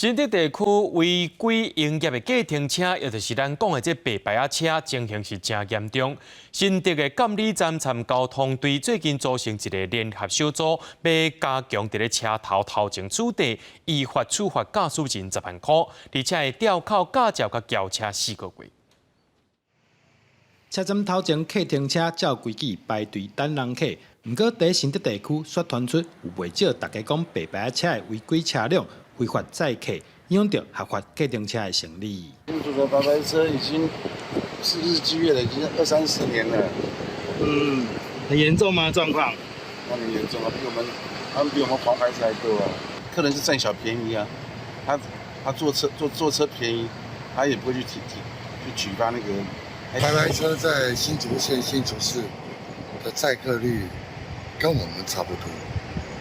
新竹地區違規營業的計程車，也就是咱講的這白牌仔車，情形是誠嚴重。新竹的監理站參交通隊最近組成一个聯合小組，欲加強佇咧車頭頭前取締，依法處罰駕駛人10萬箍，而且會吊扣駕照佮繳車4個月。車站頭前客停車照規矩排隊等人客，毋過佇新竹地區煞傳出有袂少逐家講白牌仔車的違規車輛非法載客，影響著合法計程車的生理。新竹的白牌車已經是日積月累，已經二三十年了。嗯，很嚴重嗎？狀況？那很嚴重啊，他們比我們黃牌車還多啊。客人是佔小便宜啊，他坐車便宜，他也不會去提提去舉發那個。白牌車在新竹縣新竹市的載客率跟我們差不多，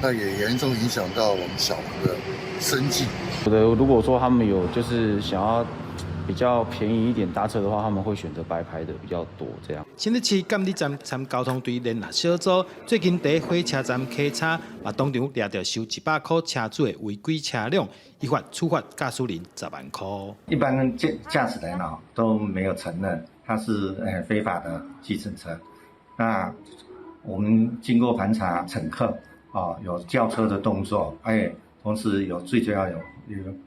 那也嚴重影響到我們小農的生計。如果說他們有就是想要比較便宜一點搭車的話，他們會選擇白牌的比較多。這樣。新竹市監理站參交通隊聯合小組最近佇火車站稽查，嘛當場掠著收100箍車主的違規車輛，依法處罰駕駛人10萬箍。一般駕駛人啊都沒有承認他是非法的計程車。那我們經過盤查乘客啊，有叫車的動作，同時有最主要有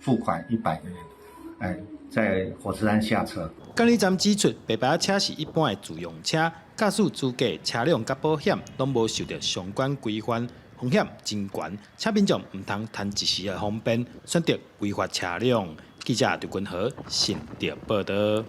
付款100元，在火車站下車。監理站指出，白牌車是一般的自用車，駕駛資格、車輛佮保險攏無受著相關規範，風險真懸，請民眾毋通貪一時的方便，選擇違法車輛。記者劉君和新竹報導。